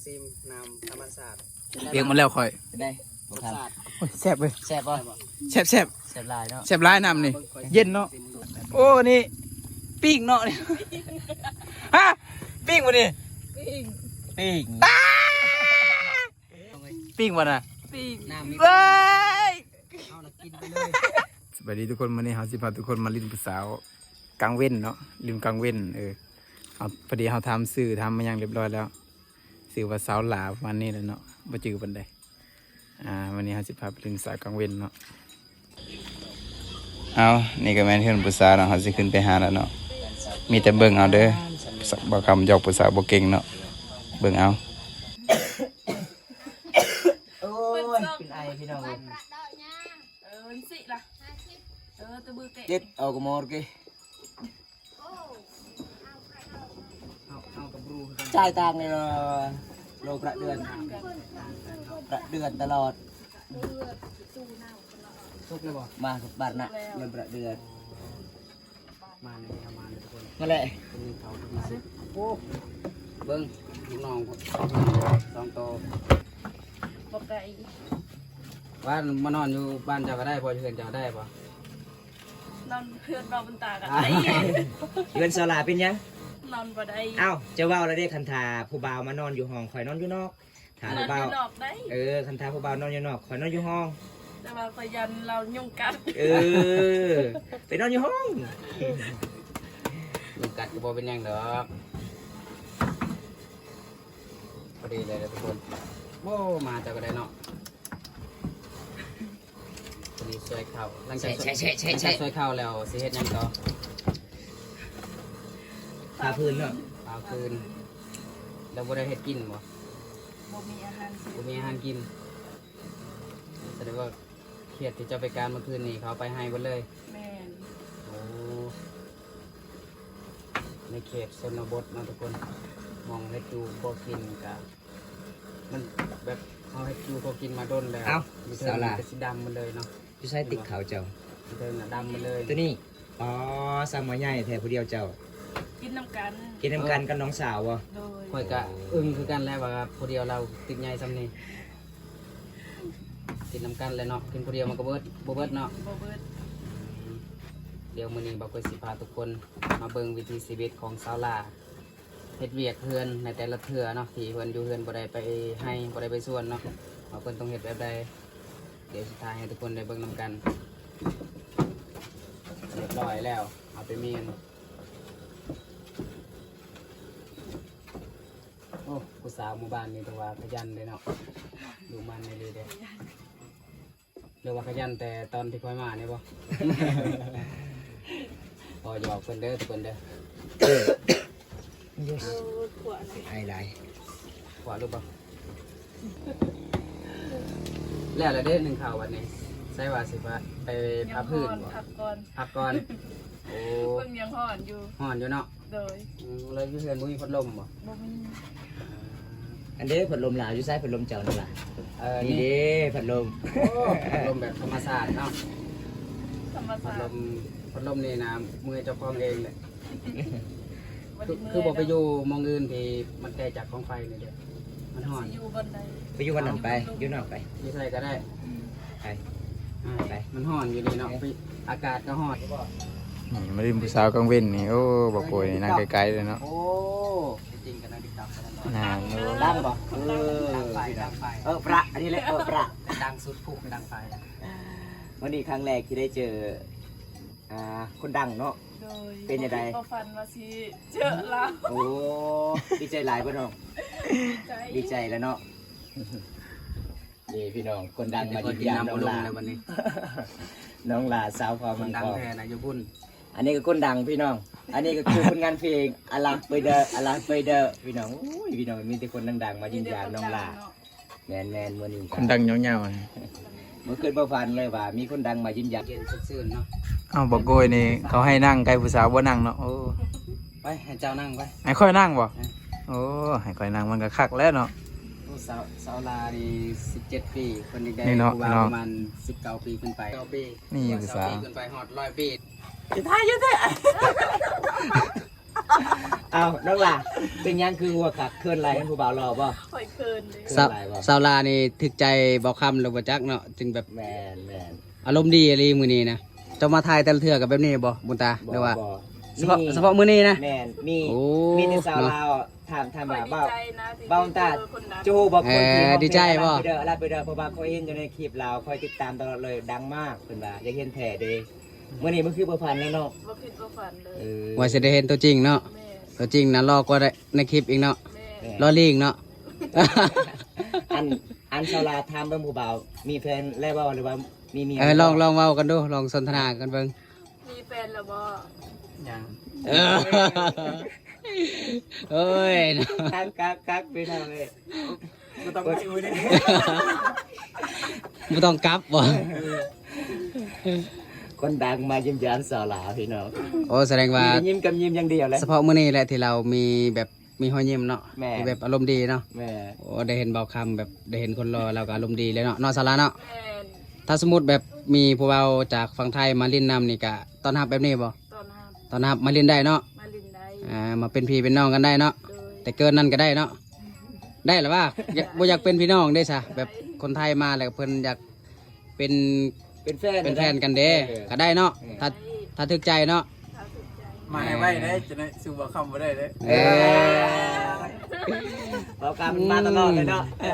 ຊິມນ້ຳທຳມະຊາດ ປຽກໝົດແລ້ວຂ້ອຍ ເປັນໃດ? ບໍ່ຄັນ ໂອ້ຍ ແຊບເວີຍ ແຊບບໍ່? ແຊບໆ ແຊບຫຼາຍເນາະ ແຊບຫຼາຍນ້ຳນີ້ ເຢັນເນາະ ໂອ້ ນີ້ ປີ້ງເນາະນີ້ ຮະ ປີ້ງບໍ່ນີ້? ປີ້ງ ປີ້ງ ປີ້ງບໍ່ນະ? ປີ້ງ ນ້ຳມີ ເວີຍ ເອົາລະກິນໄປເລີຍ ສະບາຍດີທຸກຄົນ ມື້ນີ້ເຮົາຊິພາທຸກຄົນມາຫຼິ້ນຜູ້ສາວກາງເວັນເນາະ ຫຼິ້ນກາງເວັນ ເອີ ເຮົາ ພໍດີເຮົາຖາມຊື່ ຖາມມາຫຍັງຮຽບຮ້ອຍແລ້ວ ຊື່ວ່າສາວຫຼ້າ ປະມານນີ້ແຫຼະເນາະ ບໍ່ຈື່ປານໃດ. ອ່າ ມື້ນີ້ເຮົາຊິພາໄປຫຼິ້ນສາຍກາງເວັນເນາະ. ເອົາ ນີ້ກໍແມ່ນເຮືອນຜູ້ສາວເນາະ ເຮົາຊິຂຶ້ນໄປຫາແລ້ວເນາະ ມີແຕ່ເບິ່ງເອົາເດີ ບ່າວຄຳຢອກຜູ້ສາວບໍ່ເກັ່ງເນາະ ເບິ່ງເອົາ. ໂອ້ຍ ເປັນໄອພີ່ນ້ອງເອີຍ ເອີ ຊິລະ ເອີ ຕະບືເຕະ ເຈັດ ເອົາກະມໍເກ ຈ່າຍຕັງເລີຍ ໂລປະເດືອນ ປະເດືອນຕະຫຼອດ ສຸກແລ້ວບໍ່? ມາບາດນະ ເງິນປະເດືອນ ມາໃນປະມານທຸກຄົນ ນັ້ນແຫຼະ ໂອ້ ເບິ່ງລູກນ້ອງສອງໂຕ ບໍ່ໄກ ວ່າມານອນຢູ່ບ້ານເຈົ້າກໍໄດ້ບໍ່? ຢູ່ເຮືອນເຈົ້າໄດ້ບໍ່? ນອນເຮືອນເບົາບຸນຕາກໍໄດ້ ເຮືອນສາວຫຼ້າເປັນຫຍັງ? ນອນບໍ່ໄດ້ ອ້າວ ເຈົ້າເວົ້າແລ້ວເດ້ ຄັນຖ້າຜູ້ບ່າວມານອນຢູ່ຫ້ອງ ຂ້ອຍນອນຢູ່ນອກ ຖ້າຜູ້ບ່າວ ນອນຢູ່ນອກໄດ້ ເອີ ຄັນຖ້າຜູ້ບ່າວນອນຢູ່ນອກ ຂ້ອຍນອນຢູ່ຫ້ອງ ແຕ່ວ່າຂ້ອຍຢ້ານລາວຍຸງກັດ ເອີ ໄປນອນຢູ່ຫ້ອງ ຍຸງກັດກໍບໍ່ເປັນຫຍັງດອກ ພໍດີເລີຍທຸກຄົນ ໂອ້ ມາເຈົ້າກໍໄດ້ເນາະ. ຕອນນີ້ຊ່ວຍເຂົ້າ ຫຼັງຈາກ ຊ່- ຫຼັງຈາກຊ່ວຍເຂົ້າແລ້ວຊິເຮັດຫຍັງຕໍ່? ພາພື້ນເນາະ ພາພື້ນ ແລ້ວບໍ່ໄດ້ເຮັດກິນບໍ່? ບໍ່ມີອາຫານກິນ ບໍ່ມີອາຫານກິນ ສະແດງວ່າຂຽດທີ່ເຈົ້າໄປການເມື່ອຄືນນີ້ ເຂົາເອົາໄປໃຫ້ເບິດເລີຍ? ແມ່ນ ໂອ້ ໃນເຂດຊົນນະບົດເນາະທຸກຄົນ ໝ່ອງເຮັດຢູ່ບໍ່ກິນກະ ມັນແບບເຮົາເຮັດຢູ່ກໍກິນມາດົນແລ້ວ ເອົ້າ ມີເທິງ ສາວຫຼ້າ ມັນກໍຊິດຳໝົດເລີຍເນາະ ຢູ່ໃສຕິກເຂົ້າເຈົ້າ? ມີເທິງນະດຳໝົດເລີຍ ຕົວນີ້ ອໍ ສາວໝໍໃຫຍ່ແທ້ຜູ້ດຽວເຈົ້າ ກິນນຳກັນ ກິນນຳກັນກັບນ້ອງສາວບໍ່? ໂດຍ ຂ້ອຍກະອຶ້ງຄືກັນແຫຼະວ່າຜູ້ດຽວລາວຕິກໃຫຍ່ຊ່ຳນີ້ ກິນນຳກັນແຫຼະເນາະ ກິນຜູ້ດຽວມັນກໍເບິດ ບໍ່ເບິດເນາະ ບໍ່ເບິດ ດຽວມື້ນີ້ບ່າວກ້ວຍຊິພາທຸກຄົນມາເບິ່ງວິຖີຊີວິດຂອງສາວຫຼ້າ ເຮັດວຽກເຮືອນໃນແຕ່ລະເທື່ອເນາະ ທີ່ເພິ່ນຢູ່ເຮືອນບໍ່ໄດ້ໄປໄຮ່ ບໍ່ໄດ້ໄປສວນເນາະ ວ່າເພິ່ນຕ້ອງເຮັດແບບໃດ ດຽວຊິຖ່າຍໃຫ້ທຸກຄົນໄດ້ເບິ່ງນຳກັນ. ຮຽບຮ້ອຍແລ້ວ ເອົາໄປມ້ຽນ. ໂອ້ ຜູ້ສາວໝູ່ບ້ານນີ້ຖືວ່າຂະຫຍັນເດ້ເນາະ ດຸໝັ່ນອີ່ຫຼີເດ້. ຫຼືວ່າຂະຫຍັນແຕ່ຕອນທີ່ຂ້ອຍມານີ້ບໍ່? ພໍຫຍອກເພິ່ນເດີ ທຸກຄົນເດີ. ໄອຫຼາຍ ຂົວລູກບໍ່? ແລ້ວລະເດ້ ໜຶ້ງເຂົ້າບັດນີ້ ໃສ່ວ່າຊິໄປ ໄປພັກພື້ນບໍ່? ພັກກ່ອນ ພັກກ່ອນ. ໂອ້ ເພິ່ນຍັງຮ້ອນຢູ່ ຮ້ອນຢູ່ເນາະ. ໂດຍ. ອືມ ແລ້ວຢູ່ເຮືອນບໍ່ມີພັດລົມບໍ່? ບໍ່ມີ. ອັນເດ້ ພັດລົມລາວຢູ່ໃສ? ພັດລົມເຈົ້ານັ້ນລະ. ເອີ ນີ້ເດ້ ນີ້ ພັດລົມ. ໂອ້ ພັດລົມແບບທຳມະຊາດເນາະ. ທຳມະຊາດ. ພັດລົມ ພັດລົມນີ້ນະ ເມື່ອຍເຈົ້າຂອງເອງແຫຼະ. ຄື ຄືບໍ່ໄປຢູ່ໝ່ອງອື່ນທີ່ມັນໄກຈາກກອງໄຟນີ້ເດ້? ມັນຮ້ອນ. ຊິຢູ່ບ່ອນໃດ? ໄປຢູ່ບ່ອນນັ້ນໄປ ຢູ່ນອກໄປ. ຢູ່ໃສກໍໄດ້. ອືມ ໄປ ອ່າ ໄປ ມັນຮ້ອນຢູ່ນີ້ເນາະ. ເອີ ອາກາດກໍຮ້ອນ. ນີ້ມາຫຼິ້ນຜູ້ສາວກາງເວັນນີ້ ໂອ້ ບໍ່ໂກຍນີ້ ນັ່ງໄກໆເລີຍເນາະ. ໂອ້ ເປັນຈິງກັນນັ່ງຕິກຕັອກກັນເນາະ. ນານ ໂອ້ ດັງບໍ່? ເອີ ດັງໄຟ ດັງໄຟ. ເອີ ປະ ອັນນີ້ແຫຼະ ເອີ ປະ ດັງສຸດພູກ ດັງໄຟ. ມື້ນີ້ຄັ້ງແລກທີ່ໄດ້ເຈີ ອ່າ ຄົນດັງເນາະ. ໂດຍ. ເປັນຈັ່ງໃດ? ບໍ່ຄິດບໍ່ຝັນວ່າຊິເຈີລາວ. ໂອ້ ດີໃຈຫຼາຍບໍ່ນ້ອງ? ດີໃຈ ດີໃຈແລ້ວເນາະ. ນີ້ພີ່ນ້ອງ ຄົນດັງມາຢ້ຽມຢາມນ້ອງຫຼ້າ. ນ້ອງຫຼ້າສາວເຜົ່າມັງກອນ ຄົນດັງແທ້ນະຢູ່ພຸ້ນ. ອັນນີ້ກໍຄົນດັງພີ່ນ້ອງ ອັນນີ້ກໍຄືຜົນງານເພງ ອາລັກໄປເດີ ອາລັກໄປເດີ ພີ່ນ້ອງ. ໂອ້ຍ ພີ່ນ້ອງ ມີແຕ່ຄົນດັງໆມາຢ້ຽມຢາມນ້ອງຫຼ້າ. ແມ່ນໆ ມື້ນີ້ ຄົນດັງຍາວໆ ບໍ່ຄິດບໍ່ຝັນເລີຍວ່າມີຄົນດັງມາຢ້ຽມຢາມ. ເຢັນຊື່ນເນາະ. ເອົ້າ ບັກໂກຍນີ້ເຂົາໃຫ້ນັ່ງໃກ້ຜູ້ສາວບໍ່ນັ່ງເນາະ. ໂອ້ ໄປ ໃຫ້ເຈົ້ານັ່ງໄປ. ໃຫ້ຂ້ອຍນັ່ງບໍ່? ເອີ ໂອ້ ໃຫ້ຂ້ອຍນັ່ງມັນກໍຄັກແລ້ວເນາະ. ໂອ້ ສາວ ສາວຫຼ້ານີ້ສິບເຈັດປີ ເພິ່ນຢາກໄດ້ຜູ້ບ່າວປະມານສິບເກົ້າປີຂຶ້ນໄປ. ເກົ້າປີ. ນີ້ຜູ້ສາວ ສິບເກົ້າປີຂຶ້ນໄປຮອດຮ້ອຍປີ. ຊິຖ່າຍຢູ່ແທ້. ອ້າວ ນ້ອງຫຼ້າ ເປັນຫຍັງຄືຫົວຄັກ ເຂີນຫຼາຍ ເຫັນຜູ້ບ່າວຫຼໍ່ບໍ່? ຂ້ອຍເຂີນເດ້. ສາວ ເຂີນຫຼາຍບໍ່? ສາວຫຼ້ານີ້ຖືກໃຈບ່າວຄຳຫຼືບໍ່ຈັກເນາະ ຈຶ່ງແບບ ແມ່ນໆ ອາລົມດີອີ່ຫຼີມື້ນີ້ນະ. ເຈົ້າມາຖ່າຍແຕ່ລະເທື່ອກໍແບບນີ້ບໍ່ ບຸນຕາ? ບໍ່ ຫຼືວ່າ ບໍ່ ສະເພາະ ມີ ສະເພາະມື້ນີ້ນະ? ແມ່ນ ມີ ໂອ້ ມີແຕ່ສາວລາວ ເນາະ ຖາມ ຖາມວ່າ ຂ້ອຍດີໃຈນະ ບ່າວ ບ່າວບຸນຕາ ທີ່ເຈີຄົນດັງ ເຈົ້າຮູ້ບໍ່ ເອີ ຄົນທີ່ເຮົາ ດີໃຈບໍ່? ເພາະວ່າຂ້ອຍເຫັນຢູ່ໃນຄລິບລາວ ຂ້ອຍຕິດຕາມຕະຫຼອດເລີຍ ດັງມາກ ເພິ່ນວ່າ ຢາກເຫັນແທ້ເດ້. ມື້ນີ້ມັນຄືບໍ່ຝັນແລ້ວເນາະ? ບໍ່ຄິດບໍ່ຝັນເລີຍ. ເອີ ວ່າຊິໄດ້ເຫັນຕົວຈິງເນາະ? ແມ່ນ ຕົວຈິງນະຫຼໍ່ກວ່າໃນຄລິບອີກເນາະ? ແມ່ນ ຫຼໍ່ລີງເນາະ. ອັນ ອັນສາວຫຼ້າ ຖາມເບິ່ງຜູ້ບ່າວ ມີແຟນແລ້ວບໍ່ ຫຼືວ່າມີເມຍ? ເອີ ລອງ ລອງເວົ້າກັນດູ ລອງສົນທະນາກັນເບິ່ງ. ມີແຟນແລ້ວບໍ່? ຍັງ. ເອີ ໂອ້ຍ ຄັກໆໆ ພີ່ນ້ອງເອີຍ. ບໍ່ຕ້ອງຢູ່ເດ້ ບໍ່ຕ້ອງກັບບໍ່? ເອີ ຄົນດັງມາຢ້ຽມຢາມສາວຫຼ້າພີ່ນ້ອງ. ໂອ້ ສະແດງວ່າ ມີແຕ່ຍິ້ມກັບຍິ້ມຢ່າງດຽວແຫຼະ. ສະເພາະມື້ນີ້ແຫຼະທີ່ລາວມີແບບ ມີຮອຍຍິ້ມເນາະ. ແມ່ນ ທີ່ແບບອາລົມດີເນາະ. ແມ່ນ ໂອ້ ໄດ້ເຫັນບ່າວຄຳແບບ ໄດ້ເຫັນຄົນຫຼໍ່ລາວກໍອາລົມດີເລີຍເນາະ ເນາະສາວຫຼ້າເນາະ. ແມ່ນ ຖ້າສົມມຸດແບບມີຜູ້ບ່າວຈາກຝັ່ງໄທມາຫຼິ້ນນຳນີ້ ກະຕ້ອນຮັບແບບນີ້ບໍ່? ຕ້ອນຮັບ ຕ້ອນຮັບມາຫຼິ້ນໄດ້ເນາະ. ມາຫຼິ້ນໄດ້ ອ່າ ມາເປັນພີ່ເປັນນ້ອງກັນໄດ້ເນາະ. ໂດຍ ແຕ່ເກີນນັ້ນກໍໄດ້ເນາະ. ໂດຍ ໄດ້ລະວ່າ ຢາກ ບໍ່ຢາກເປັນພີ່ນ້ອງເດ້ຊະ ແບບຄົນໄທມາແລ້ວເພິ່ນຢາກເປັນ ເປັນແຟນ ເປັນແຟນກັນເດ້. ເອີ ກໍໄດ້ເນາະ. ເອີ ຖ້າ ຖ້າຖືກໃຈເນາະ. ມາໃຫ້ໄວເດ້ ຈະໄດ້ສູ້ບ່າວຄຳບໍ່ໄດ້ເດ້. ເອີ ບ່າວຄຳມາຕະຫຼອດເລີຍເນາະ. ເອີ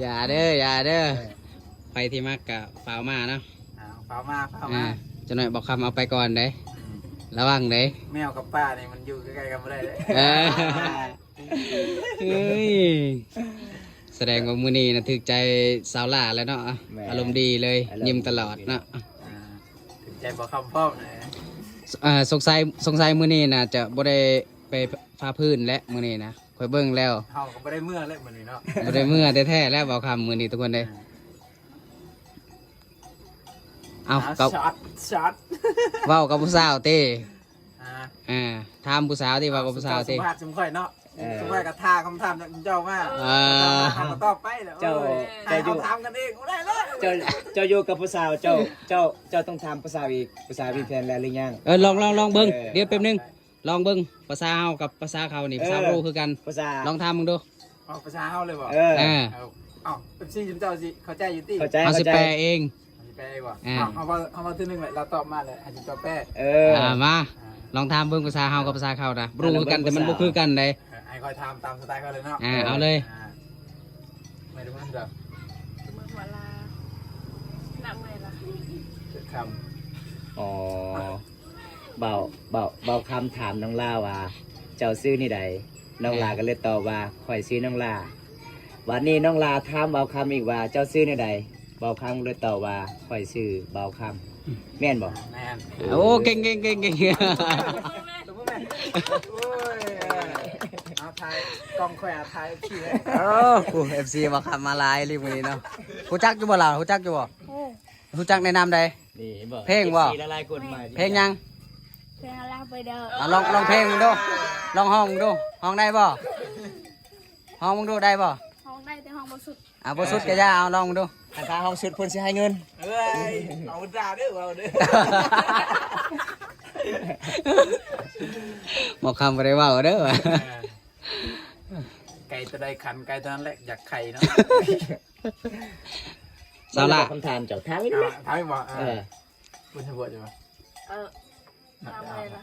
ຢ່າເດີ ຢ່າເດີ. ເອີ ໃຜທີ່ມັກກະຟ້າວມາເນາະ. ອ້າວ ຟ້າວມາ ຟ້າວມາ. ອ່າ ຈັກໜ້ອຍບ່າວຄຳເອົາໄປກ່ອນເດ້. ອືມ ລະວັງເດ້ ແມວກັບປານີ້ມັນຢູ່ໃກ້ໆກັນບໍ່ໄດ້ເດ້. ເອີ ເອີຍ ສະແດງວ່າມື້ນີ້ນະຖືກໃຈສາວຫຼ້າແລ້ວເນາະ. ແມ່ນ ອາລົມດີເລີຍ ອາລົມ ຍິ້ມຕະຫຼອດເນາະ. ອ່າ ຖືກໃຈບ່າວຄຳພ້ອມນະ. ອ່າ ສົງໄສ ສົງໄສມື້ນີ້ນາຈະບໍ່ໄດ້ໄປຟາພື້ນແຫຼະມື້ນີ້ນະ ຂ້ອຍເບິ່ງແລ້ວ. ເຮົາກໍບໍ່ໄດ້ເມືອແຫຼະມື້ນີ້ເນາະ. ບໍ່ໄດ້ເມືອແທ້ໆແລ້ວບ່າວຄຳມື້ນີ້ທຸກຄົນເດ້. ອ່າ ເອົາ ເອົາ ກໍຊັອດ ຊັອດ ເວົ້າກັບຜູ້ສາວຕິ. ອ່າ ເອີ ຖາມຜູ້ສາວຕິ ເວົ້າກັບຜູ້ສາວຕິ. ສົມພາດສົມຂ້ອຍເນາະ. ເອີ ສົມຂ້ອຍກໍທ່າຄຳຖາມຈາກເຈົ້າມາ. ເອີ ເຈົ້າມາ ເຮົາກໍຕອບໄປແລ້ວ. ເຈົ້າ ໂອ້ຍ ເຈົ້າຢູ່ ເຮົາຖາມກັນເອງບໍ່ໄດ້ເລີຍ. ເຈົ້າ ເຈົ້າຢູ່ກັບຜູ້ສາວ ເຈົ້າ ເຈົ້າ ເຈົ້າຕ້ອງຖາມຜູ້ສາວອີກ ຜູ້ສາວມີແຟນແລ້ວຫຼືຍັງ? ເອີ ລອງ ລອງ ລອງເບິ່ງ. ເອີ ດຽວແປັບໜຶ່ງ ລອງເບິ່ງພາສາເຮົາກັບພາສາເຂົານີ້ ເອີ ພາສາບໍ່ຮູ້ຄືກັນ. ພາສາ ລອງຖາມເບິ່ງດູ. ເອົາພາສາເຮົາເລີຍບໍ່? ເອີ ເອີ ເອົາ ເອົາ ເອັບຊີ ເຈົ້າຊິເຂົ້າໃຈຢູ່ຕິ? ເຂົ້າໃຈ ເຮົາຊິແປເອງ. ເຮົາຊິແປເອງບໍ່? ອ່າ ເອົາ ເຮົາເວົ້າ ເຮົາເວົ້າເທື່ອໜຶ່ງແຫຼະ ລາວຕອບມາແຫຼະ ໃຫ້ຊິເຈົ້າແປ. ເອີ ອ່າ ມາ ອ່າ ລອງຖາມເບິ່ງພາສາເຮົາກັບພາສາເຂົານະ ບໍ່ຮູ້ຄືກັນ ແຕ່ມັນບໍ່ຄືກັນໃດ. ເອີ ໃຫ້ຂ້ອຍຖາມຕາມສະໄຕເຂົາເລີຍເນາະ. ອ່າ ເອົາເລີຍ. ອ່າ ເມື່ອຍບໍ່? ເມື່ອຍບໍ່ລະ? ໜ້າເມື່ອຍລະ? ເຈັບຄຳ. ອໍ ເບົາ ເບົາ ເບົາຄຳຖາມນ້ອງຫຼ້າວ່າ ເຈົ້າຊື່ແນວໃດ? ນ້ອງຫຼ້າກໍເລີຍຕອບວ່າ ຂ້ອຍຊື່ນ້ອງຫຼ້າ. ບາດນີ້ນ້ອງຫຼ້າຖາມເບົາຄຳອີກວ່າ ເຈົ້າຊື່ແນວໃດ? ເບົາຄຳກໍເລີຍຕອບວ່າ ຂ້ອຍຊື່ເບົາຄຳ. ແມ່ນບໍ່? ແມ່ນ. ໂອ້ ເກັ່ງໆໆໆ. ໂອ້ຍ ເອົາຖ່າຍກ້ອງຂ້ອຍ ເອົາຖ່າຍເອັບຊີເລີຍ. ໂອ້ ເອັບຊີເບົາຄຳມາຫຼາຍອີ່ຫຼີມື້ນີ້ເນາະ. ຮູ້ຈັກຢູ່ບໍ່ລາວ? ຮູ້ຈັກຢູ່ບໍ່? ຮູ້ຈັກໃນນາມໃດ? ນີ້ເຫັນບໍ່? ເພງບໍ່? ເອັບຊີຫຼາຍໆຄົນມາ. ເພງຫຍັງ? ເພງລາວໄປເດີ. ອ່ະ ລອງ ລອງເພງເບິ່ງດູ ລອງຮ້ອງເບິ່ງດູ ຮ້ອງໄດ້ບໍ່? ຮ້ອງເບິ່ງດູ ໄດ້ບໍ່? ຮ້ອງໄດ້ແຕ່ຮ້ອງບໍ່ສຸດ. ອ່ະ ບໍ່ສຸດກໍຢ່າ ເອົາລອງເບິ່ງດູ. ຄັນຖ້າຮ້ອງສຸດເພິ່ນຊິໃຫ້ເງິນ. ເອີຍ ເອົາດາເດີ ເວົ້າເດີ. ໝໍຄຳບໍ່ໄດ້ເວົ້າເດີ. ເອີ ໄກ່ຕົວໃດຂັນ ໄກ່ຕົວນັ້ນແຫຼະຢາກໄຂ່ເນາະ. ສາວຫຼ້າ ຄຳຖາມເຈົ້າ ຖາມອີກໄດ້. ອ່າ ຖາມອີກບໍ່? ເອີ ເອີ ບໍ່ສະບວກຢູ່ບໍ່? ເອີ ຖາມແລ້ວລະ.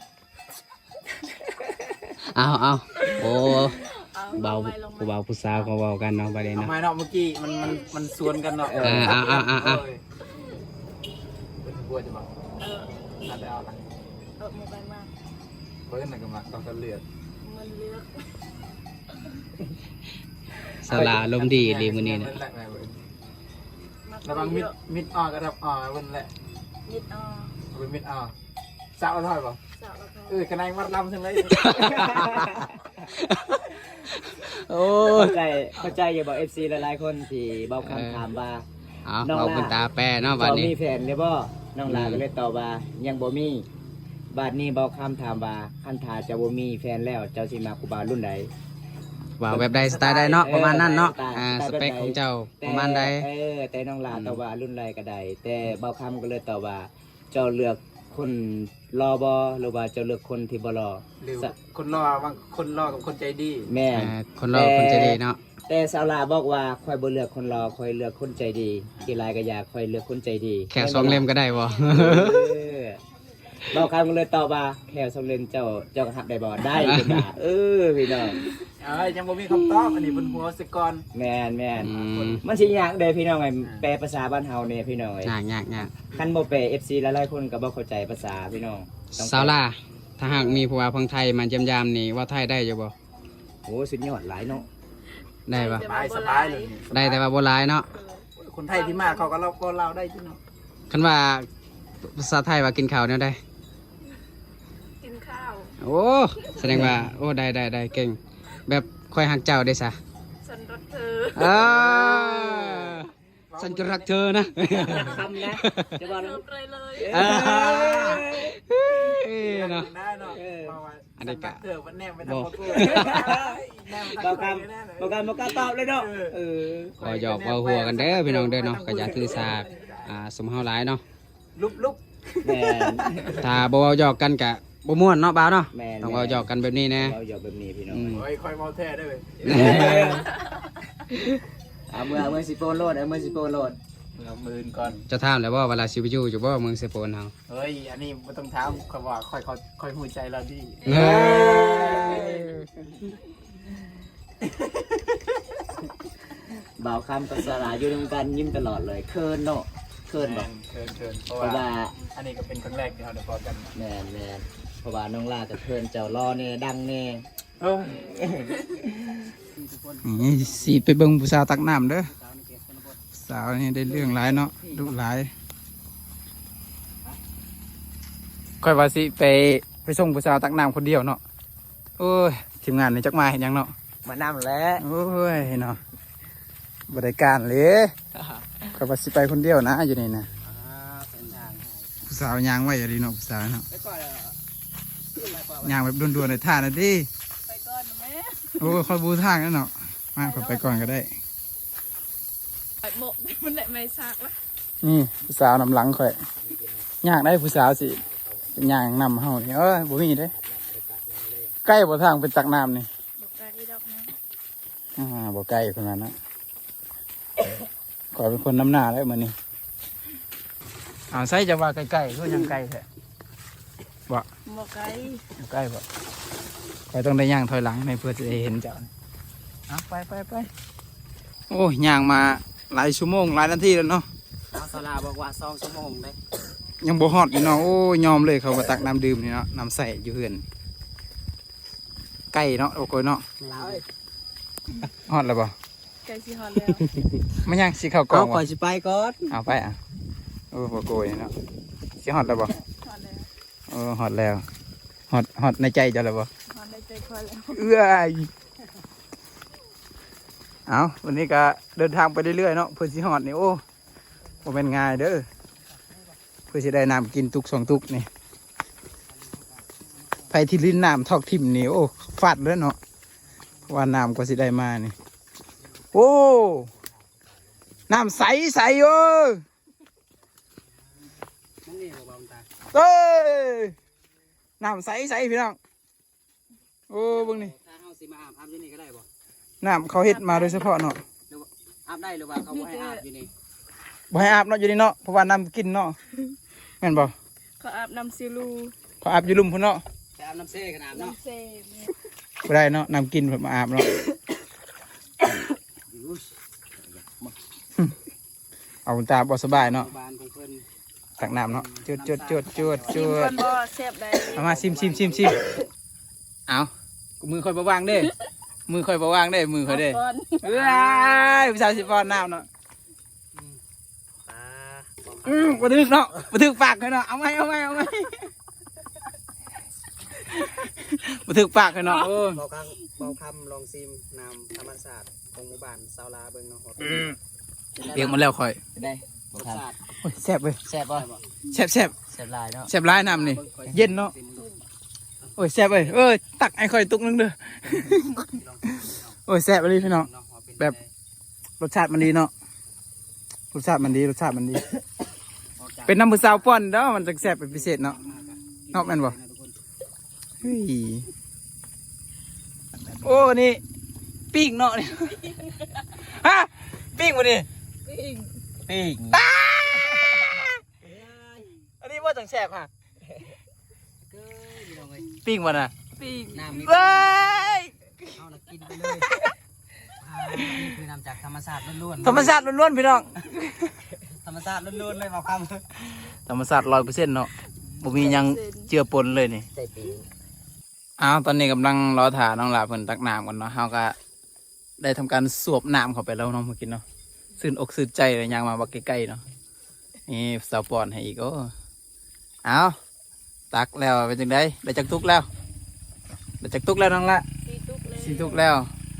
ເອົາ ເອົາ ໂອ້ ເອົາ ເບົາ ລອງໃໝ່ ລອງໃໝ່ ຜູ້ບ່າວຜູ້ສາວເຂົາເວົ້າກັນເນາະ ບາດນີ້ ເອົາ ເນາະ ໃໝ່ເນາະ. ເມື່ອກີ້ມັນ ມັນ ມັນສວນກັນເນາະ. ເອີ ເອີ ເອົາ ເອົາ ເອົາ ເອີ ເປັນຫົວຈະບອກ. ເອີ ໜ້າຈະເອົາລະ. ເອີ ໝູ່ໄປມາ ເບິ່ງນັ້ນກໍມັກ ຕ້ອງເລືອກ ມັນເລືອກ. ສາວຫຼ້າອາລົມດີອີ່ຫຼີມື້ນີ້ນະ. ລະວັງມິດ ມິດອອກກັບດັບອອກເບິ່ງແຫຼະ. ມິດອອກ ເອົາເປັນມິດອອກ. ສາວລະຖອຍບໍ່? ສາວລະຖອຍ. ເອີ ກະນາຍວັດລຳຊັ້ນເລີຍ. ໂອ້ຍ ເຂົ້າໃຈ ເຂົ້າໃຈຢູ່ບໍ່ ເອັບຊີຫຼາຍໆຄົນທີ່ເບົາຄຳ ເອີ ຖາມວ່າ ເອົາ ນ້ອງຫຼ້າ ເວົ້າເປັນຕາແປເນາະ ບາດນີ້ ເຈົ້າມີແຟນແລ້ວບໍ່? ນ້ອງຫຼ້າ ອືມ ກໍເລີຍຕອບວ່າ ຍັງບໍ່ມີ. ບາດນີ້ເບົາຄຳຖາມວ່າ ຄັນຖ້າເຈົ້າບໍ່ມີແຟນແລ້ວ ເຈົ້າຊິມັກຜູ້ບ່າວລຸ້ນໃດ? ເວົ້າແບບໃດ ສະໄຕໃດເນາະ? ເອີ ປະມານນັ້ນເນາະ. ສະໄຕ ອ່າ ສະໄຕ ສະເປັກຂອງເຈົ້າ ແຕ່ ປະມານໃດ? ເອີ ແຕ່ນ້ອງຫຼ້າ ອືມ ຕອບວ່າລຸ້ນໃດກໍໄດ້ ແຕ່ເບົາຄຳກໍເລີຍຕອບວ່າ ເຈົ້າເລືອກຄົນ ຫຼໍ່ບໍ່ ຫຼືວ່າເຈົ້າເລືອກຄົນທີ່ບໍ່ຫຼໍ່? ຫຼືສະ ຄົນຫຼໍ່ ບາງຄົນຫຼໍ່ກັບຄົນໃຈດີ. ແມ່ນ ເອີ ຄົນຫຼໍ່ ແຕ່ ຄົນໃຈດີເນາະ. ແຕ່ສາວຫຼ້າບອກວ່າ ຂ້ອຍບໍ່ເລືອກຄົນຫຼໍ່ ຂ້ອຍເລືອກຄົນໃຈດີ. ຂີ້ຮ້າຍກໍຢ່າ ຂ້ອຍເລືອກຄົນໃຈດີ. ແຂ້ວສອງເຫຼັ້ມກໍໄດ້ບໍ່? ເອີ ບ່າວຄຳກໍເລີຍຕອບວ່າ ແຂ້ວສອງເຫຼັ້ມເຈົ້າ ເຈົ້າກໍຮັບໄດ້ບໍ່? ໄດ້ ເພິ່ນວ່າ. ເອີ ພີ່ນ້ອງ ເອີ ຍັງບໍ່ມີຄຳຕອບ ອັນນີ້ເພິ່ນຫົວໃສ່ກ່ອນ. ແມ່ນໆ ອືມ ມັນຊິຍາກເດ້ພີ່ນ້ອງເອີຍ ອ່າ ແປພາສາບ້ານເຮົານີ້ພີ່ນ້ອງເອີຍ ຍາກໆໆ. ຄັນບໍ່ແປ ເອັຟຊີຫຼາຍໆຄົນກໍບໍ່ເຂົ້າໃຈພາສາພີ່ນ້ອງ. ສາວຫຼ້າ ຖ້າຫາກມີຜູ້ບ່າວຝັ່ງໄທມາຢ້ຽມຢາມນີ້ ເວົ້າໄທໄດ້ຢູ່ບໍ່? ໂອ້ ສຸດຍອດຫຼາຍເນາະ. ໄດ້ບໍ່? ສະບາຍ ສະບາຍເລີຍ. ໄດ້ແຕ່ວ່າບໍ່ຫຼາຍເນາະ. ເອີ ຄົນໄທທີ່ມາເຂົາກໍເວົ້າ ເວົ້າລາວໄດ້ຢູ່ເນາະ. ຄັນວ່າພາສາໄທວ່າກິນເຂົ້າແນວໃດ? ກິນຂ້າວ. ໂອ້ ສະແດງວ່າ ໂອ້ ໄດ້ ໄດ້ ໄດ້ ເກັ່ງ ແບບຂ້ອຍຮັກເຈົ້າເດ້ຊະ ສັນລັກເທີ. ເອີ ສັນຈະລັກເທີນະ ຄຳນະ ຈະວ່າ ເທີໄປເລີຍ. ເອີ ເອີ ເນາະ ໄດ້ເນາະ. ເອີ ເພາະວ່າ ອັນນີ້ກະ ສັນລັກເທີ ມັນແນມໄປທາງ ບໍ່ ບໍ່ ບໍ່ກ້າ ບໍ່ກ້າ ບໍ່ກ້າຕອບເລີຍເນາະ. ເອີ ເອີ ຂໍຫຍອກເວົ້າຫົວກັນເດີພີ່ນ້ອງເດີເນາະ ກໍຢ່າຖືສາ ອ່າ ຊຸມເຮົາຫຼາຍເນາະ. ລຸບໆ ແມ່ນ ຖ້າບໍ່ເວົ້າຫຍອກກັນກະບໍ່ມ່ວນເນາະ ບ່າວເນາະ. ແມ່ນ ຕ້ອງເວົ້າຫຍອກກັນແບບນີ້ແນ່ ເວົ້າຫຍອກແບບນີ້ພີ່ນ້ອງ. ອືມ ໂອ້ຍ ຂ້ອຍເວົ້າແທ້ເດີ. ເອົາເມືອ ເມືອເຊໂປນໂລດ ເອົາເມືອເຊໂປນໂລດ ເມືອມື້ອື່ນກ່ອນ. ເຈົ້າຖາມແລ້ວບໍ່ວ່າລາວຊິໄປຢູ່ຢູ່ບໍ່ເມືອງເຊໂປນເຮົາ? ເຮີ້ຍ ອັນນີ້ບໍ່ຕ້ອງຖາມ ຂ້ອຍວ່າຂ້ອຍ ຂ້ອຍ ຂ້ອຍຮູ້ໃຈລາວດີ. ເອີ ບ່າວຄຳກັບສາວຫຼ້າຢູ່ນຳກັນຍິ້ມຕະຫຼອດເລີຍ ເຂີນເນາະ. ເຂີນບໍ່? ແມ່ນ ເຂີນ ເຂີນ ເພາະວ່າ ເພາະວ່າອັນນີ້ກໍເປັນຄັ້ງແລກທີ່ເຮົາໄດ້ພໍ້ກັນ. ແມ່ນໆ ເພາະວ່ານ້ອງຫຼ້າກໍເຂີນເຈົ້າ ຫຼໍ່ແນ່ ດັງແນ່. ເອີ ນີ້ຊິໄປເບິ່ງຜູ້ສາວຕັກນ້ຳເດີ. ສາວນີ້ໄດ້ເລື່ອງຫຼາຍເນາະ ດຸຫຼາຍ. ຂ້ອຍວ່າຊິໄປ ໄປສົ່ງຜູ້ສາວຕັກນ້ຳຄົນດຽວເນາະ. ໂອ້ຍ ທີມງານນີ້ຈັກມາເຮັດຫຍັງເນາະ ມານຳແຫຼະ. ໂອ້ຍເນາະ ບໍ່ໄດ້ການເລີຍ. ຂ້ອຍວ່າຊິໄປຄົນດຽວນະຢູ່ນີ້ນະ. ອ່າ ເສັ້ນທາງ ຜູ້ສາວຍ່າງໄວອີ່ຫຼີເນາະ ຜູ້ສາວເນາະ. ໄປກ່ອນເດີ ຍ່າງແບບດ່ວນໆ ໄດ້ທ່ານະຕິ. ໄປກ່ອນແມ່. ໂອ້ຍ ຂ້ອຍບໍ່ຮູ້ທາງແລ້ວເນາະ ມາ ຂ້ອຍໄປກ່ອນກໍໄດ້. ໄປໝົກ ມັນແຫຼະໄມ້ສາກລະ. ນີ້ຜູ້ສາວນຳຫຼັງຂ້ອຍ ຍາກໄດ໋ຜູ້ສາວຊິຍ່າງນຳເຮົານີ້. ເອີຍ ບໍ່ມີເດ້. ໃກ້ບໍ່ທາງໄປຕັກນ້ຳນີ້? ບໍ່ໄກດອກນະ. ອ່າ ບໍ່ໄກເພິ່ນວ່ານະ. ຂ້ອຍເປັນຄົນນຳໜ້າແລ້ວມື້ນີ້. ອ້າວ ໃສຈະວ່າໃກ້ໆ ຄືຫຍັງໄກແທ້? ບໍ່ ບໍ່ໄກ ບໍ່ໄກບໍ່? ຂ້ອຍຕ້ອງໄດ້ຍ່າງຖອຍຫຼັງໃນເພື່ອຈະໄດ້ເຫັນເຈົ້າ. ເອົາ ໄປ ໄປ ໄປ. ໂອ້ຍ ຍ່າງມາຫຼາຍຊົ່ວໂມງ ຫຼາຍນາທີແລ້ວເນາະ. ເອົາ ສາວຫຼ້າບອກວ່າສອງຊົ່ວໂມງເດ້ ຍັງບໍ່ຮອດຢູ່ເນາະ. ໂອ້ຍ ຍອມເລີຍ ເຂົາວ່າຕັກນ້ຳດື່ມນີ້ເນາະ ນ້ຳໃຊ້ຢູ່ເຮືອນ. ໄກເນາະ ໂອໂກຍເນາະ. ຮອດແລ້ວບໍ່? ໃກ້ຊິຮອດແລ້ວ. ມາຍັງຊິເຂົ້າກ່ອງ. ເອົາ ຂ້ອຍຊິໄປກ່ອນ. ເອົາໄປ ອ່ະ. ໂອ້ ບໍ່ໂກຍເນາະ. ຊິຮອດແລ້ວບໍ່? ຮອດແລ້ວ. ໂອ້ ຮອດແລ້ວ. ຮອດ ຮອດໃນໃຈເຈົ້າແລ້ວບໍ່? ຮອດໃນໃຈຂ້ອຍແລ້ວ. ເອື້ອຍ. ເອົາ ວັນນີ້ກໍເດີນທາງໄປເລື້ອຍໆເນາະ ເພື່ອຊິຮອດນີ້. ໂອ້ ບໍ່ແມ່ນງ່າຍເດີ ເພື່ອຊິໄດ້ນ້ຳກິນຕຸກສອງຕຸກນີ້. ໃຜທີ່ຫຼິ້ນນ້ຳທອກຖິ້ມນີ້ ໂອ້ ຟາດເລີຍເນາະ ເພາະວ່ານ້ຳກວ່າຊິໄດ້ມານີ້. ໂອ້ ນ້ຳໃສໃສເອີຍ. ເອີຍ ນ້ຳໃສໃສພີ່ນ້ອງ. ໂອ້ ເບິ່ງນີ້ ຖ້າເຮົາຊິມາອາບ ອາບຢູ່ນີ້ກໍໄດ້ບໍ່? ນ້ຳເຂົາເຮັດມາໂດຍສະເພາະເນາະ. ອາບໄດ້ ຫຼືວ່າເຂົາບໍ່ໃຫ້ອາບຢູ່ນີ້? ບໍ່ໃຫ້ອາບເນາະ ຢູ່ນີ້ເນາະ ເພາະວ່ານ້ຳກິນເນາະ. ແມ່ນບໍ່? ເຂົາອາບນ້ຳຊີລູ ເຂົາອາບຢູ່ລຸ່ມພຸ້ນເນາະ. ໄປອາບນ້ຳເຊກັນອາບເນາະ. ນ້ຳເຊ ບໍ່ໄດ້ເນາະ ນ້ຳກິນເພິ່ນມາອາບເນາະ. ເອົາຕາບໍ່ສະບາຍເນາະ ບ້ານຂອງເພິ່ນ ຕັກນ້ຳເນາະ. ຈວດ ຈວດ ຈວດ ຈວດ ຈວດ. ຊິມກ່ອນບໍ່? ແຊບໃດ. ເອົາມາ ຊິມ ຊິມ ຊິມ ຊິມ. ເອົາ ມືຂ້ອຍບໍ່ວ່າງເດ້ ມືຂ້ອຍບໍ່ວ່າງເດ້ ມືຂ້ອຍເດ້. ເອີຍ ຜູ້ສາວຊິປ້ອນນ້ຳເນາະ. ອືມ ບໍ່ຖືກເນາະ ບໍ່ຖືກປາກເລີຍເນາະ. ເອົາໃໝ່ ເອົາໃໝ່ ເອົາໃໝ່. ບໍ່ຖືກປາກເລີຍເນາະ. ໂອ້ ເບົາຄຳ ເບົາຄຳລອງຊິມນ້ຳທຳມະຊາດຂອງໝູ່ບ້ານຊາວລາວເບິ່ງເນາະ. ອືມ ປຽກໝົດແລ້ວຂ້ອຍ. ເປັນໃດ? ໂອ້ຍ ແຊບເວີຍ. ແຊບບໍ່? ແຊບ ແຊບ ແຊບຫຼາຍເນາະ. ແຊບຫຼາຍນ້ຳນີ້ ເຢັນເນາະ. ໂອ້ຍ ແຊບເວີຍ. ເອີຍ ຕັກໃຫ້ຂ້ອຍຕຸກໜຶ່ງເດີ. ໂອ້ຍ ແຊບອີ່ຫຼີພີ່ນ້ອງ ແບບ ລົດຊາດມັນດີເນາະ ລົດຊາດມັນດີ ລົດຊາດມັນດີ. ເປັນນ້ຳຜູ້ສາວປ້ອນເນາະ ມັນຈັ່ງແຊບເປັນພິເສດເນາະ. ເນາະ ແມ່ນບໍ່? ເຮີ້ຍ ໂອ້ ນີ້ປີ້ງເນາະ ນີ້ ຮະ ປີ້ງບໍ່ນີ້? ປີ້ງ ປີ້ງ ອ້າ ອັນນີ້ບໍ່ຈັ່ງແຊບຮະ ເອີ ພີ່ນ້ອງເອີຍ ປີ້ງບໍ່ນະ? ປີ້ງ ນ້ຳມີ ເວີຍ ເອົາລະກິນໄປເລີຍ ອ່າ ນີ້ຄືນ້ຳຈາກທຳມະຊາດລ້ວນໆ ທຳມະຊາດລ້ວນໆ ພີ່ນ້ອງ ທຳມະຊາດລ້ວນໆເລີຍ ເວົ້າຄຳ ທຳມະຊາດຮ້ອຍເປີເຊັນເນາະ ບໍ່ມີຫຍັງເຈືອປົນເລີຍນີ້ ໃສ່ປີ ອ້າວ ຕອນນີ້ກຳລັງລໍຖ້ານ້ອງຫຼ້າເພິ່ນຕັກນ້ຳກ່ອນເນາະ ເຮົາກະໄດ້ທຳການສວບນ້ຳເຂົ້າໄປແລ້ວເນາະ ມາກິນເນາະ ຊື່ນອົກຊື່ນໃຈເລີຍ ຍ່າງມາບັກໃກ້ໆເນາະ ນີ້ສາວປ້ອນໃຫ້ອີກ ໂອ້ ເອົາ ຕັກແລ້ວເປັນຈັ່ງໃດ? ໄດ້ຈັກຕຸກແລ້ວ? ໄດ້ຈັກຕຸກແລ້ວນ້ອງລະ? ສີ່ຕຸກແລ້ວ ສີ່ຕຸກແລ້ວ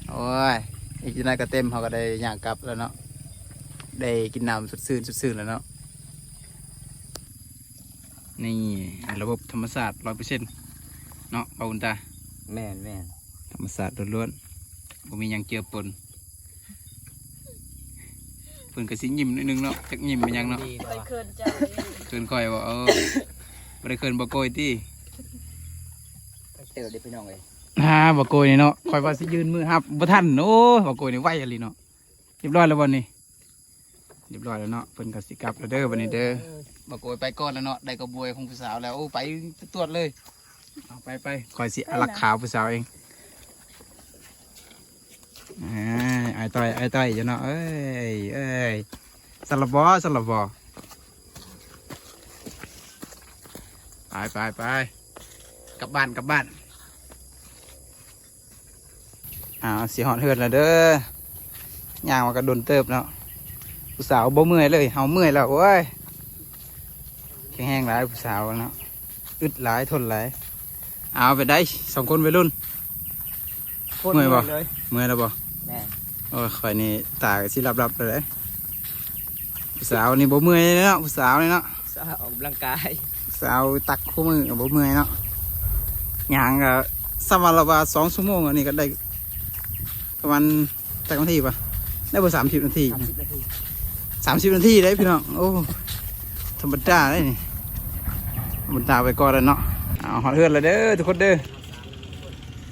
ໂອ້ຍ ອີກຈັກໜ້ອຍກໍເຕັມ ເຮົາກໍໄດ້ຍ່າງກັບແລ້ວເນາະ ໄດ້ກິນນ້ຳສົດຊື່ນ ສົດຊື່ນແລ້ວເນາະ ນີ້ລະບົບທຳມະຊາດຮ້ອຍເປີເຊັນເນາະ ບ່າວບຸນຕາ ແມ່ນໆ ທຳມະຊາດລ້ວນໆ ບໍ່ມີຫຍັງເຈືອປົນ ເພິ່ນກໍຊິຍິ້ມໜ້ອຍໜຶ່ງເນາະ ຈັກຍິ້ມເປັນຫຍັງເນາະ ຂ້ອຍເຂີນເຈົ້າເດ້ ເຂີນຂ້ອຍບໍ່? ເອີ ບໍ່ໄດ້ເຂີນບ່າວໂກຍຕິ? ເຕີບເດ້ພີ່ນ້ອງເອີຍ ຫາ ບ່າວໂກຍນີ້ເນາະ ຂ້ອຍວ່າຊິຍື່ນມືຮັບບໍ່ທັນ ໂອ້ຍ ບ່າວໂກຍນີ້ໄວອີ່ຫຼີເນາະ ຮຽບຮ້ອຍແລ້ວບໍ່ນີ້? ຮຽບຮ້ອຍແລ້ວເນາະ ເພິ່ນກໍຊິກັບແລ້ວເດີບັດນີ້ເດີ ເອີ ບ່າວໂກຍໄປກ່ອນແລ້ວເນາະ ໄດ້ກະບວຍຂອງຜູ້ສາວແລ້ວ ໂອ້ ໄປຕວດເລີຍ ເອົາໄປໆ ຂ້ອຍຊິອາລັກຂາຜູ້ສາວເອງ ອ້າຍ ອ້າຍຕ້ອຍ ອ້າຍຕ້ອຍຢູ່ເນາະ ເອີຍ ເອີຍ ຊັ້ນລະບໍ່ ຊັ້ນລະບໍ່ ໄປ ໄປ ໄປ ກັບບ້ານ ກັບບ້ານ ອ້າວ ຊິຮອດເຮືອນແລ້ວເດີ ຍ່າງມາກໍດົນເຕີບເນາະ ຜູ້ສາວບໍ່ເມື່ອຍເລີຍ ເຮົາເມື່ອຍແລ້ວ ໂອ້ຍ ແຂງແຮງຫຼາຍຜູ້ສາວເນາະ ອຶດຫຼາຍ ທົນຫຼາຍ ເອົາ ເປັນໃດສອງຄົນໄວລຸ້ນ ໂຄດເມື່ອຍບໍ່? ເມື່ອຍເລີຍ ເມື່ອຍແລ້ວບໍ່? ແມ່ນ ໂອ້ຍ ຂ້ອຍນີ້ຕາກໍຊິຫຼັບໆແລ້ວເດ້ ຜູ້ສາວນີ້ບໍ່ເມື່ອຍເນາະ ຜູ້ສາວນີ້ເນາະ ສາວອອກກຳລັງກາຍ ສາວຕັກຄູ່ມື້ກໍບໍ່ເມື່ອຍເນາະ ຍ່າງກໍສ່ຳວ່າລະວ່າສອງຊົ່ວໂມງ ອັນນີ້ກໍໄດ້ປະມານ ຈັກນາທີວະ ໄດ້ບໍ່ສາມສິບນາທີ ສາມສິບນາທີ ສາມສິບນາທີເດ້ພີ່ນ້ອງ ໂອ້ ທຳມະດາເດ້ນີ້ ທຳມະດາໄປກ່ອນແລ້ວເນາະ ເອົາ ຮອດເຮືອນແລ້ວເດີທຸກຄົນເດີ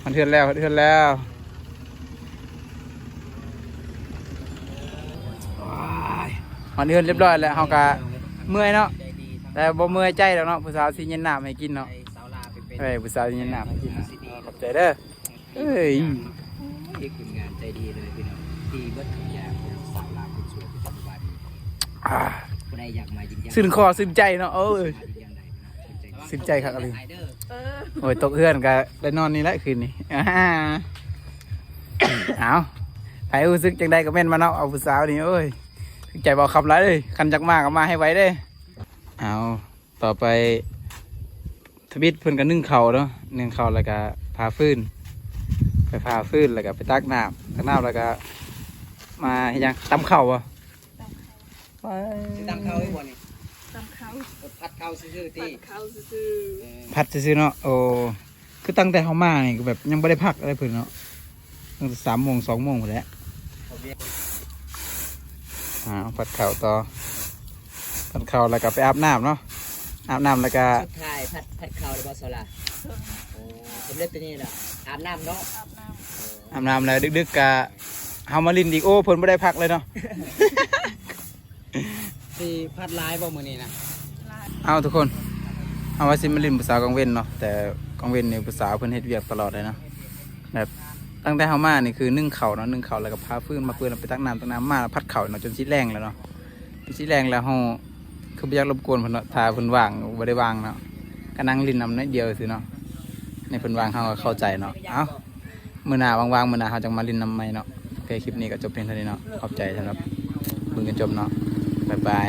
ຮອດເຮືອນແລ້ວ ຮອດເຮືອນແລ້ວ ຮອດເຮືອນຮຽບຮ້ອຍແລ້ວ ເຮົາກະເມື່ອຍເນາະ ແຕ່ບໍ່ເມື່ອຍໃຈດອກເນາະ ຜູ້ສາວຊິເຢັນນ້ຳໃຫ້ກິນເນາະ ເອີ ຜູ້ສາວຊິເຢັນນ້ຳໃຫ້ກິນເນາະ ຂອບໃຈເດີ. ເອີຍ ໂອ້ຍ ຄົນງາມໃຈດີເລີຍພີ່ນ້ອງ ທີ່ເບິດທຸກຢ່າງຂອງສາວລາວຄົນສວຍປະຈຳວັນ ອ່າ ຜູ້ໃດຢາກມາຢືນຢັນ ຊື່ນຄໍຊື່ນໃຈເນາະ ເອີຍ ມາຢືນຢັນໄດ້ພີ່ນ້ອງ ຊື່ນໃຈ ຊື່ນໃຈຄັກອີ່ຫຼີ ເອີ ໂອ້ຍ ຕົກເຮືອນກໍໄດ້ນອນນີ້ແຫຼະຄືນນີ້ ອ່າ ເອົາ ໃຜຮູ້ສຶກຈັ່ງໃດກໍເມັ້ນມາເນາະ ເອົາຜູ້ສາວນີ້ ໂອ້ຍ ຖືກໃຈບ່າວຄຳຫຼາຍເລີຍ ຄັນຢາກມາກໍມາໃຫ້ໄວເດີ້ ເອົາ ຕໍ່ໄປທຳອິດເພິ່ນກໍໜຶ້ງເຂົ້າເນາະ ໜຶ້ງເຂົ້າແລ້ວກໍຜ່າຟືນ ໄປຜ່າຟືນແລ້ວກໍໄປຕັກນ້ຳ ຕັກນ້ຳແລ້ວກໍມາເຮັດຫຍັງ ຕຳເຂົ້າບໍ່? ຕຳເຂົ້າ ໄປ ຊິຕຳເຂົ້າອີກບໍ່ນີ້? ຕຳເຂົ້າ ຜັດເຂົ້າຊື່ໆຕິ ຜັດເຂົ້າຊື່ໆ ເອີ ຜັດຊື່ໆເນາະ ໂອ້ ຄືຕັ້ງແຕ່ເຮົາມານີ້ກໍແບບຍັງບໍ່ໄດ້ພັກເລີຍເພິ່ນເນາະ ຕັ້ງແຕ່ສາມໂມງ ສອງໂມງພຸ້ນແຫຼະ ເອົາ ຜັດເຂົ້າຕໍ່ ຜັດເຂົ້າແລ້ວກໍໄປອາບນ້ຳເນາະ ອາບນ້ຳແລ້ວກໍ ສຸດທ້າຍຜັດ ຜັດເຂົ້າແລ້ວບໍ່ສາວລາ? ໂອ້ ສຳເລັດຕົວນີ້ລະ ອາບນ້ຳເນາະ ອາບນ້ຳ ອາບນ້ຳແລ້ວດຶກໆກະເຮົາມາຫຼິ້ນອີກ ໂອ້ ເພິ່ນບໍ່ໄດ້ພັກເລີຍເນາະ. ຊິພັດຫຼາຍບໍ່ມື້ນີ້ນະ? ເອົາທຸກຄົນ ເຮົາວ່າຊິມາຫຼິ້ນຜູ້ສາວກາງເວັນເນາະ ແຕ່ກາງເວັນນີ້ຜູ້ສາວເພິ່ນເຮັດວຽກຕະຫຼອດເລີຍເນາະ ແບບຕັ້ງແຕ່ເຮົາມານີ້ຄືໜຶ້ງເຂົ້າເນາະ ໜຶ້ງເຂົ້າແລ້ວກໍຜ່າຟືນ ມາເປີດແລ້ວໄປຕັກນ້ຳ ຕັກນ້ຳມາແລ້ວຜັດເຂົ້າເນາະ ຈົນຊິແລງແລ້ວເນາະ ຈົນຊິແລງແລ້ວ ເຮົາຄືບໍ່ຢາກລົບກວນເພິ່ນເນາະ ຖ້າເພິ່ນວ່າງບໍ່ໄດ້ວ່າງເນາະ ກໍນັ່ງຫຼິ້ນນຳໜ້ອຍດຽວຊື່ເນາະ ໃນເພິ່ນວ່າງເຮົາກໍເຂົ້າໃຈເນາະ ເອົ້າ ມື້ໜ້າວ່າງໆ ມື້ໜ້າເຮົາຈັ່ງມາຫຼິ້ນນຳໃໝ່ເນາະ ໂອເຄ ຄລິບນີ້ກໍຈົບພຽງເທົ່ານີ້ເນາະ ຂອບໃຈສຳລັບເບິ່ງຈົນຈົບເນາະ ບາຍບາຍ.